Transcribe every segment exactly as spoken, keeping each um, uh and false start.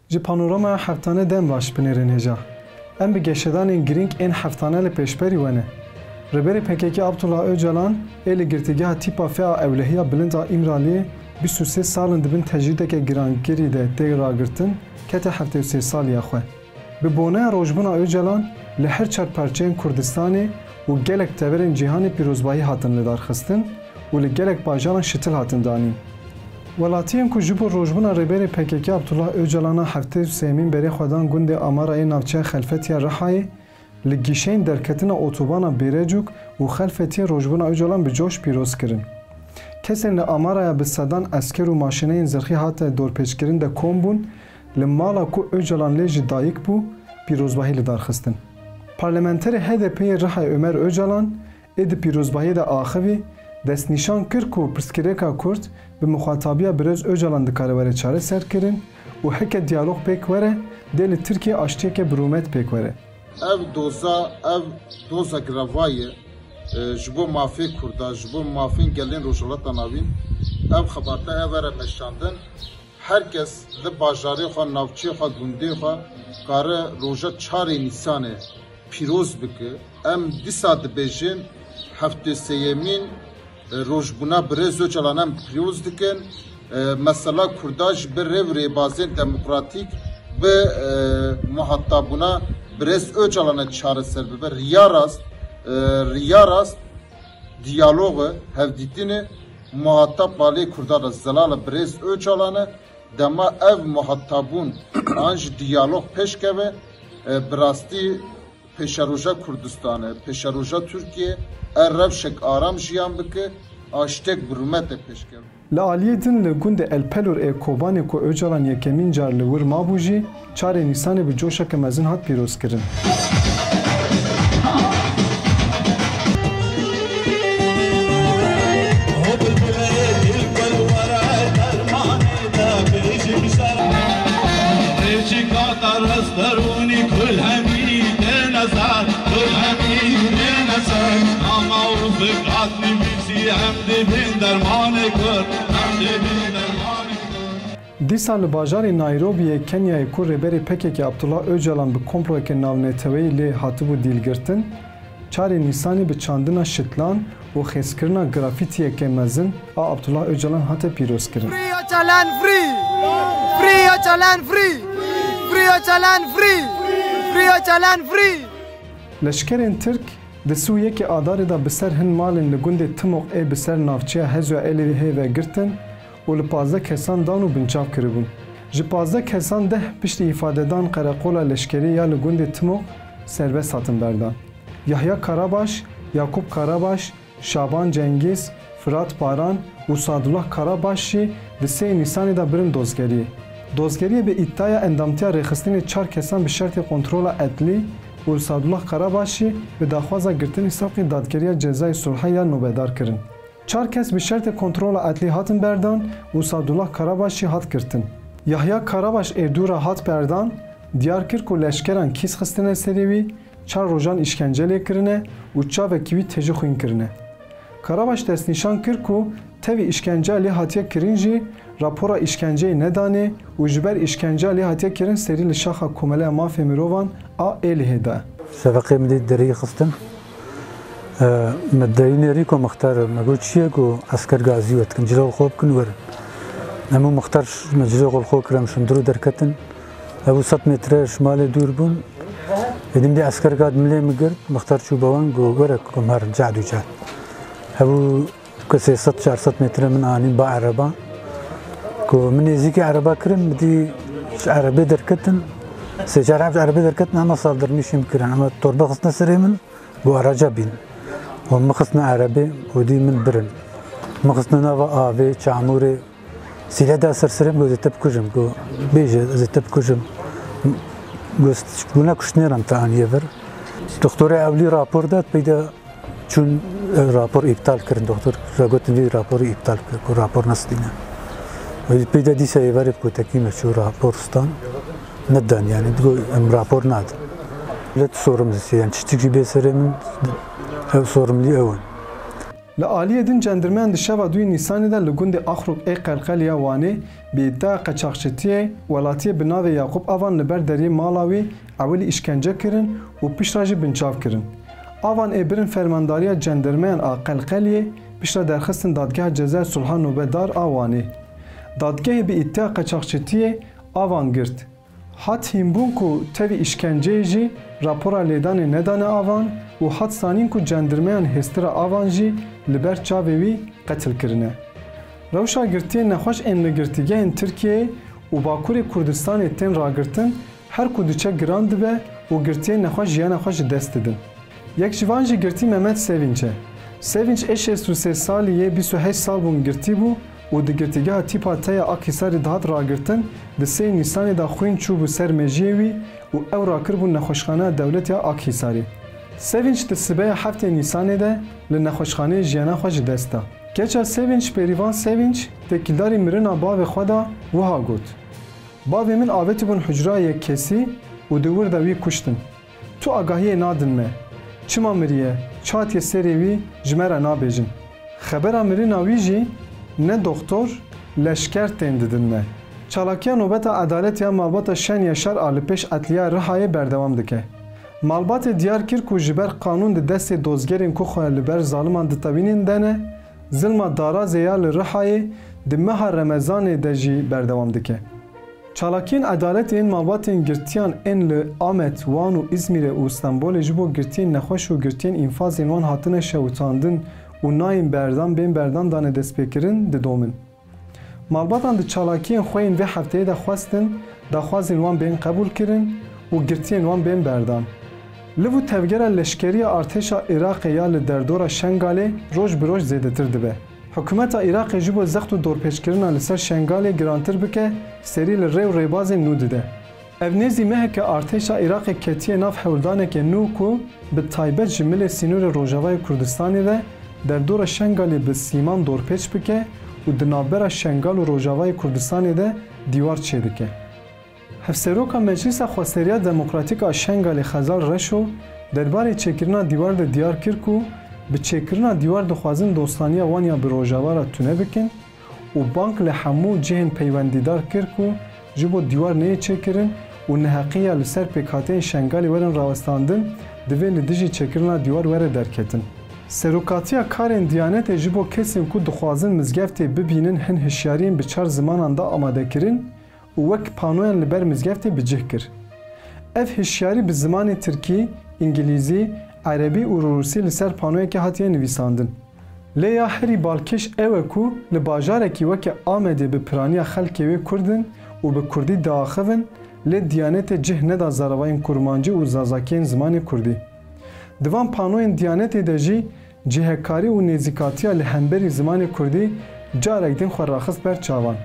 Ji panoramaya heftane dem baş binêrin hêja. Em bi geşedanên girîng ên heftane li pêşberî we ne. Rêberê P K K Abdullah Ocalan ê li girtîgeha tîpa Fea Ewlehiya Bilind a Îmraliyê bîst û sê sal in di bin tecrîdeke girangirî de tê ragirtin, kete heftê û sê saliya xwe. Bi boneya rojbûna Ocalan li her çar parçeyên Kurdistanê û gelek teverên cîhanê pîrozbahî hatin lidarxistin û li gelek bajaran şitil hatin danîn. Welatiyên ku ji bo rojbûna Rêberê P K K Abdullah Ocalan a heftê û sêyemîn berê xwe dan gundê Amara yê navçeya Xelfetiya Rihayê, li gîşeyên derketina otobana Bêrecûk û Xelfetiyê rojbûna Ocalan bi coş pîroz kirin. Kesên li Amaraya bi sedan esker û maşîneyên zirxî hate dorpêçkirin de kom bûn, li mala ku Ocalan lê ji dayik bû, pîrozbahî lidarxistin. Parlamenterê H D P'ê yê Rihayê Omer Ocalan ê di pîrozbahiyê de axivî, destnîşan kir ku pirsgirêka Kurd bi muxatabiya birêz Ocalan dikare were çareserkirin û heke diyalog pêk were, dê li Tirkiyê aştiyeke bi rûmet pêk were. Ev doza, ev doza girava ye, e, ji bo mafê Kurda, ji bo mafên gelên Rojhilata Navîn, ev xebate ev were meşandin. Her kes li bajarê xwe, navçeyê xwe, gundê xwe kare roja çarê Nîsanê pîroz bike. Em dîsa dibêjin heftê sêyemîn, e, rojbûna birêz Ocalan em pîroz dikin. E, mesela Kurda ji ber rêv û rêbazên demokratîk bi, e, muhatabûna birêz Ocalan e çareser bibe. Riya rast, e, riya rast diyalog e, hevdîtin e, muhatab malê Kurdan e, zelal e birêz Ocalan e. Dema ev muhatabûn an ji diyalog pêş keve, e, bi rastî pêşeroja Kurdistanê, pêşeroja Tirkiyê, e, rewşek aram jiyan bike, aştek bi rûmetê pêş keve. Li aliyê din li gundê Elpelûr ê Kobanê ku Ocalan yekemîn car li wir mabû jî, çarê Nîsanê bi coşeke mezin hat pîrozkirin. Dîsa li bajarê Nayrobiyê Kenyayê ku rêberê P K K Abdullah Ocalan bi komployeke navneteweyî lê hatibû dîlgirtin, çarê Nîsanê bi çandina şitlan û xêzkirina grafîtiyeke mezin a Abdullah Ocalan hate pîrozkirin. Free Ocalan, free! Free Ocalan, free! Free Ocalan, free! Free Ocalan, free! Leşkerên Tirk di sî û yekê Adarê de bi ser hin malên li gundê Timoq ê bi ser navçeya Hezoya Êlihê ve girtin û li pazdeh kesan dan û binçav kiribûn. Ji pazdeh kesan deh piştî îfadedan qereqola leşkerî ya li gundê Timoq serbest hatin berdan. Yahya Karabaş, Yakup Karabaş, Şaban Cengîz, Firat Baran û Sadullah Karabaş jî di sê Nîsanê de birin dozgeriyê. Dozgeriyê bi îddiaya endamtiya rêxistinê çar kesan bi şertê kontrola edlî û Sadullah Karabaş jî bi daxwaza girtinê sewqê Dadgeriya Cezayê Sulhê ya nobedar kirin. Çar kes bi şertê kontrola edlî hatin berdan û Sadullah Karabaş jî hat girtin. Yahya Karabaş ê dû re hat berdan, diyar kir ku leşkeran kîs xistine serê wî, çar rojan îşkence lê kirine û çavekî wî tijî xwîn kirine. Karabaş destnîşan kir ku tevî îşkenceya lê hatiye kirin jî rapora îşkenceyê nedanê û ji ber îşkenceya lê hatiye kirin serî li Şaxa Komeleya Mafê Mirovan a Êlihê de. Şeveqê min dî derî xistin. E, me deyî nêrî ku mixtar, me got, "Çi ye?" Ku esker gazî we dikin, "Cilê xwe bikin werin." Em û mixtar ş-, me cilê xwe li xwe kir, em şindir û derketin. Hebû sed metre ji malê dûr bûn. Êdî min dî esker gat min lê min girt, mixtar çû be wan, got, "Were ku em herin cehd û cehd." Hebû kesê sed çar sed metre min anîn ba ereba. Ku min nêzîkî ereba kirin, min dî ji erebê derketin. Sê çar heb ji erebê derketin, hema saldirmîşî min kirin. Hema torbe xistine serê min, got, "Araca bîn." Û min xistine erebê, û dî min birin. Min xistine nava avê, çamûrê. Sîle da ser serê min, got, "Ez ê te bikujim." Got, "Bêje, ez ê te bikujim." Got, "Guna kuştinê re min te aniye vir." Doktorê ewlî rapor da, peyda çûn, e, rapor îptal kirin. Doktor re gotin, "Vî raporî îptal kir, ku rapor nestîne." Wê peyda dîsa êvarê bi kotekî me çû rapor stan. Nedan, yani, digo, "Em rapor nadin." Let sorum zî, yani, çitik jî bê serê min, ew sorumlî ew in. Li aliyê din cendirmeyan di şeva duyê Nîsanê de li gundê Axrok ê Qelqelê ya Wanê bi îddiaya qeçaxçitiyê welatiyê bi navê Yaqûb Avan li ber deriyê mala wî ewilî îşkence kirin û piştre jî binçav kirin. Avan ê birin fermandariya cendirmeyan a Qelqeliyê piştre derxistin Dadgeha Cezayê Sulha Nobedar a Wanê. Dadgehê bi îddiaya qeçaxçitiyê Avan girt. Hat hînbûn ku tevî îşkenceyê jî rapora lêdanê nedane Avan û hat zanîn ku cendirmeyan hêstira Avan jî li ber çavê wî qetil kirine. Rewşa girtiyên nexweş ên li girtîgehên Tirkiyeyê û Bakurê Kurdistanê tên ragirtin, her ku diçe giran dibe û girtiyên nexweş jiyana xwe ji dest didin. Yek ji van jî girtî Mehmet Sevinç e. Sevinç ê şêst û sê salî yê bîst û heşt sal bûn girtî bû û di girtîgeha tîpa T ya Akhîsarê dihat ragirtin, di sê Nîsanê de xwîn çûbû ser mejiyê wî û ew rakiribûn nexweşxaneya dewletê ya Akhîsarê. Sevinç di sibeya heftê Nîsanê de li nexweşxaneyê jiyana xwe ji dest da. Keça Sevinç Bêrîvan Sevinç têkildarî mirina bavê xwe de wiha got, Bavê min avêtibûn hucreya yekkesî û di wir de wî kuştin. Tu agahiyê nadin me. Çima miriye, çi hatiye serê wî ji me re nabêjin. Xebera mirina wî jî ne doxtor, leşker tên didin me. Çalakiya Nobeta Edaletê ya malbata Şen Yaşar a li pêş Edliya Rihayê berdewam dike. Malbatê diyar kir ku ji ber qanûn di destê dozgerên ku xwe li ber zaliman ditewînin de ne, zilma darazê ya li Rihayê di meha Remezanê de jî berdewam dike. Çalakiyên edaletê yên malbatên girtiyan ên li Amed, Wan û Îzmîrê û Stenbolê ji bo girtiyên nexweş û girtiyên înfazên wan hatine şewitandin û nayên berdan bên berdan dane destpêkirin didomin. Malbatan di çalakiyên xwe yên vê hefteyê de xwestin daxwazên wan bên qebûl kirin û girtiyên wan bên berdan. Liv û tevgera leşkerî ya artêşa Iraqê ya li derdora Şengalê roj bi roj zêdetir dibe. Hikûmeta Iraqê ji bo zext û dorpêçkirina li ser Şengalê girantir bike, serî li rê û rêbazên nû dide. Ev nêzî meheke artêşa Iraqê ketiye nav hewldaneke nû ku bi taybet ji milê sînorê Rojavayê Kurdistanê ve derdora Şengalê bi sîman dorpêç bike û di navbera Şengal û Rojavayê Kurdistanê de dîwar çêdike. Hevseroka Meclisa Xweseriya Demokratîk a Şengalê Xezal Reşo derbarê çêkirina dîwar de diyar kir ku bi çêkirina dîwar dixwazin dostaniya wan ya bi Rojava re tune bikin û bang li hemû cihên peywendîdar kir ku ji bo dîwar neyê çêkirin û neheqiya li ser pêkhateyên Şengalê werin rawestandin, divê li dijî çêkirina dîwar were derketin. Serokatiya karên Diyanetê ji bo kesên ku dixwazin mizgeftê bibînin hin hişyariyên bi çar zimanan de amade kirin û wek panoyan li ber mizgeftê bi cih kir. Ev hişyarî bi zimanê tirkî, îngilîzî, erebî û rûsî li ser panoyekê hatiye nivîsandin. Lê ya herî balkêş ew e ku li bajarekî weke Amedê bi piraniya xelkê wê kurd in û bi kurdî diaxivin, lê Diyanetê cih neda zaravayên kurmancî û zazakiyên zimanê kurdî. Di van panoyên Diyanetê de jî cihêkarî û nêzîkatiya li hemberî zimanê kurdî carek din xwe raxist ber çavan.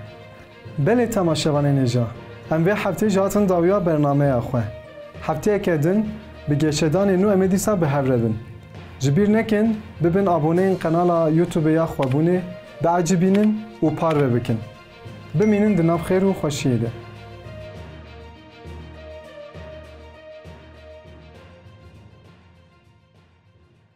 Belê temaşevanên hêja, em vê heftê jî hatin dawiya bernameya xwe. Hefteyeke din bi geşedanê nû em ê dîsa bi hev re bin. Ji bîr nekin, bibin aboneyên qenala YouTube ya Xwebûnê, biecibînin û parve bikin. Bimînin di nav xêr û xweşiyê de.